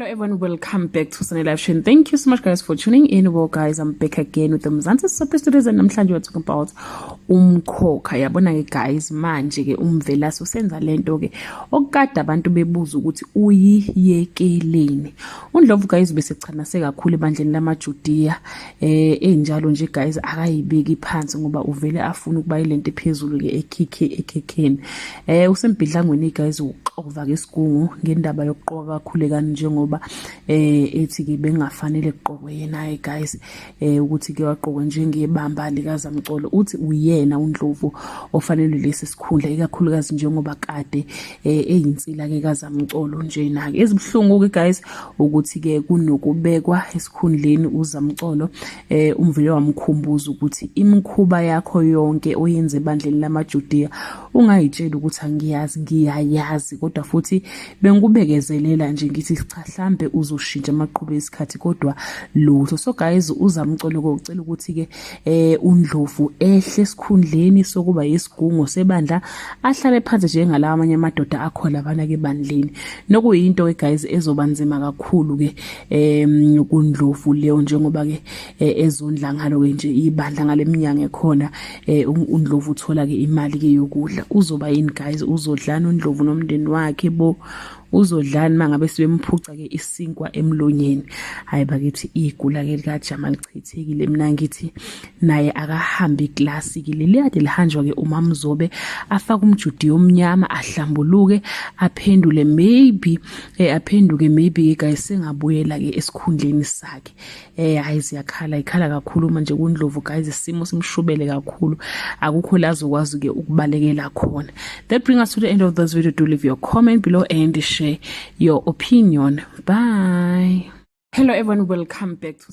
Hello everyone, welcome back to Sunny Live Show. Thank you so much, guys, for tuning in. Well guys, I'm back again with the Mzansi Soapie Studios and namhlanje we're talking about Umkhokha. Yabona ke guys, manje ke uMvelase usenza lento ke okukade abantu bebuza ukuthi uyiyekeleni. UNdlovu guys besechanase kakhulu ebandleni lamaJudiya, enjalo nje guys, akayibeki phansi ngoba uvele afuna ukuba ilento ephezulu ke ekhikhe ekhekheni. Usembhidlangweni guys, uxova ke isigungu ngendaba yokuqoka kaKhulekani, njengoba ethi ke bengafanele kuqokwe yena guys, ukuthi ke waqokwe njengebamba likaZamcolo. Uthi uyena uNdlovu ofanele lesi sikhundla, ikakhulukazi njengoba kade eyinsila ke kaZamcolo nje. Na ke ezibhlungu ke guys ukuthi ke kunokubekwa esikhundleni uZamcolo, umvele wamkhumbuza ukuthi imikhuba yakho yonke oyenze ebandleni lamaJudiya ungayitsheli ukuthi angiyazi, ngiyayazi, kodwa futhi bengikubekezelela nje, ngithi cha, hlambe uzoshintsha amaqhube isikhathi, kodwa lutho. So guys, uZamcolo kokucela ukuthi ke uNdlovu ehle esikhundleni sokuba yisigungu sebandla, ahlale phansi njengalawa amanye amadoda akhona labana ke ebandleni, nokuyinto ke guys ezoba nzima kakhulu ke kuNdlovu leyo, njengoba ke ezondla ngalo ke nje ibandla ngaleminyanga ekhona. UNdlovu uthola ke imali ke yokudla. Uzoba yini guys? Uzodlana uNdlovu nomndeni wakhe bo? Uzodlani mangabe sibemphuca ke isinkwa emlonyeni? Hayi bakithi, igula ke likaJama lichithekile. Mina ngithi naye akahambe iklasi ke leliyade lihanjwa ke uMamzobe, afake umjudi omnyama, ahlambuluke, aphendule maybe, aphenduke maybe ke guys, sengabuyela ke esikhundleni sakhe. Hayi, ziyakhala, ikhala kakhulu manje kuNdlovu guys, isimo simshubele kakhulu, akukho la azokwazi ke ukubalekela khona. That bring us to the end of this video. Do leave your comment below and share your opinion. Bye. Hello everyone, welcome back to